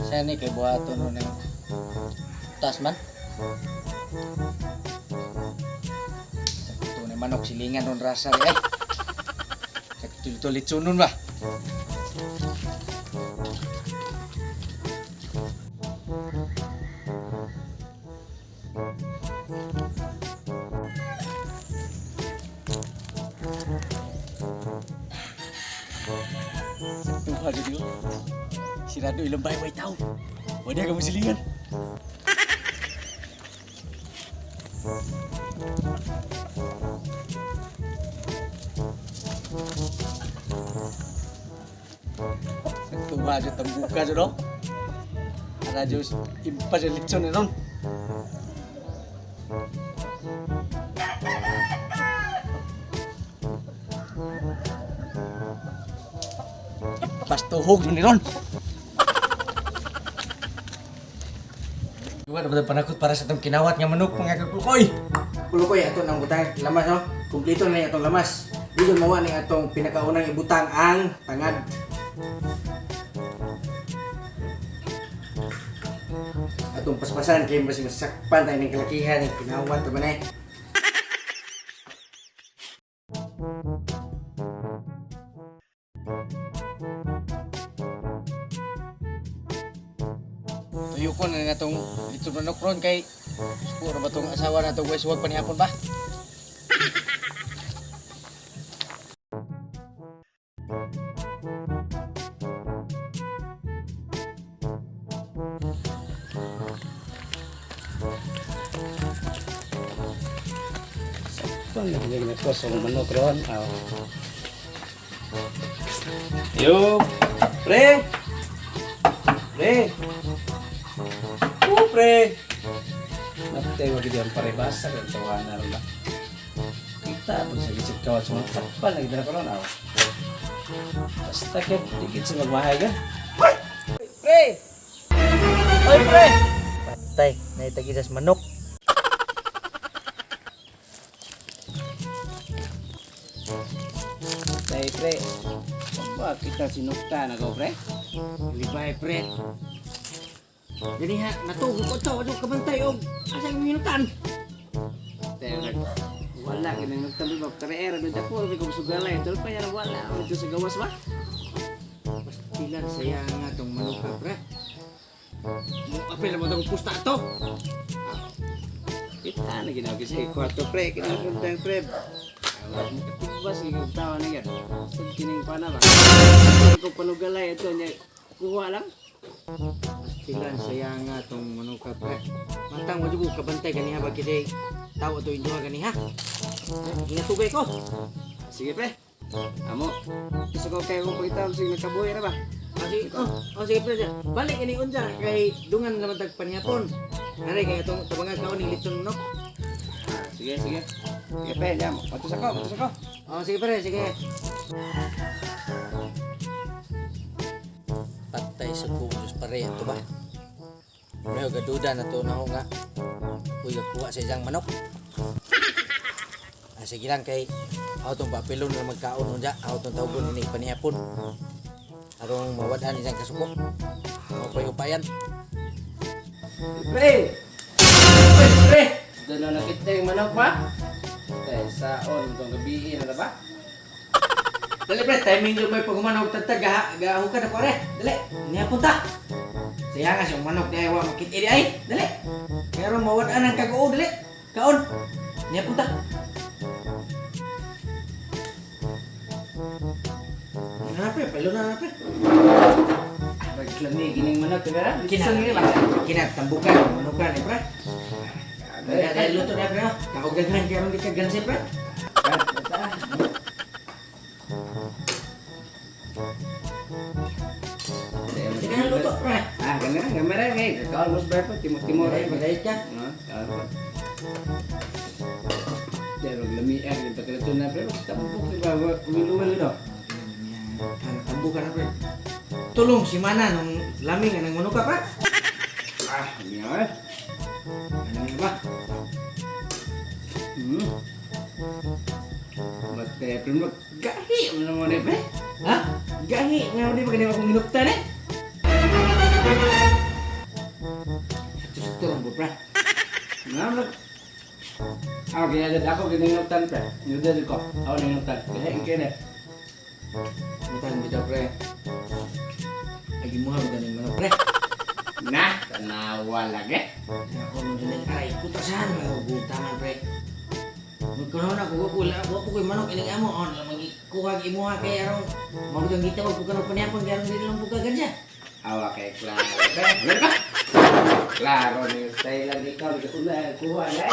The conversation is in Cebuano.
Saan ni kay buhaton no ng tas man? Sakto ni manok silingan ron rasa ni eh. Sakto dito litsunon ba? Sakto ha dito. Sirado ilang bahay way tao. Wala ka mo silingan. Sakto ha dito tambuka dito no? Radyo impas yung litson na ron. Pastuhog ni ron. Wala ba panakot para sa itong kinawat nga manok mga kakulukoy? Kulukoy ato nang butang lamas no. Kumpleto na yung atong lamas. Dito mawa ni atong pinakaunang ibutang ang tangad. Atong paspasan kay mas masakpan tayo ng kalakihan ng kinawat man eh. Tuyo ko na natong litson manok ron kay siguro ba tong asawa na itong westward panihapon ba? Sakpan na gid ko sa manok ron. Aw. Yo, pre. Pre. Oh, pre. Natay wa gid ang parebasa kay tawanan ron ba. Kita po sa gisig kawat sa mga sakpan na gid na karon aw. Basta kay dikit sa magmahay ka. Pre! Oy, pre! Patay, naitagisas manok. Tay pre. Bakit kita sinukta na ko pre? Libay, pre. Dili ha, natugo ko to, ano kabantay og asa yung minutan. Tay nag wala gid nang nagtabi ba kare era do dako ko sugalay tol pa yan wala dito sa gawas ba. Pastilan saya nga tong manok ka, pre. Mo apel mo tong pusta to. Kita na ginawa kasi kwarto pre, kinapunta pre. Awat mo katibas yung tawa na yan. Sa kining pana ba? Ko panugalay ito niya. Kuha lang. Pastilan saya nga tong manok ka, pre. Matang mo jud kabantay ganiha ba kasi tao to inyo ganiha. Hinatugay ko. Sige pre. Amo. Gusto ko kayo kong pagkita sige nakabuhi ra ba? Ah, sige, oh, oh, sige pre. Balik ini unja kay dungan naman tag panihapon. Nare kay atong tabangan kaon ning litson manok. Ah, sige, sige. Sige pre, jam. Patus ako, patus ako. Oh, sige pre, sige. Patay sa kulos pare ito ba? May gaduda na to na ho nga. Uy, gakuha sa isang manok. Ah, sige lang kay ako tong papilon na magkaon unja, ako tong tawgon ini panihapon. Arong mawadhan isang kasuko. Mapay-upayan. Pre! Pre, pre. Doon na kita yung manok ba? Tay, saon itong gabi na ba? Dali pre, timing jud may paghuman og tagtag ga gahukan na pare. Dali, nihapon ta. Saya nga siyang manok di ay wa makit di ay. Dali. Pero mawad-an ang kagoo dali. Kaon. Nihapon ta. Na pre, palo na na pre. Nagklami gining manok, diba? Kina, Litson ba? kina tambukan, manukan ni pre. Dali, dali luto na pre. Kaog daghan kay aron di ka gansi pre. Sige na luto pre. Ah, ganun, gamera kay. Kaon mo sa pa, timo-timo ra. Dali, ka. No, kaon pa. Pero lami ang kita kala na pero tambok di ba wiluwil do. Ano, tambukan na pre. Tulong si Mana nung laming anang manuka pre. Ah, niya eh. Ano nga ba? Bate, pero gahi mo naman eh, pre. Ha? Gahi, nga di ba ganyan akong hinuktan eh? Sakto-sakto lang po, pre. Nga mo. Ako ginadad ako giningnutan, pre. Nudad ko. Ako ningnutan. Lahi kini. Butang bitaw, pre. Ay, gimuha ba ganing manok, pre? Na, tanawa lagi. Ako mo din aray, kutasan mga gutaman, pre. Magkaroon ako, wala, wa ko ko'y manok ining amo. Oh, nalang magikuha imuha kay aron mabutang gitawag ko kanang panyapon kay aron dili lang buka gadya. Awa kay klaro, pre. Ano ka? Klaro ni style lang ikaw, kuha na.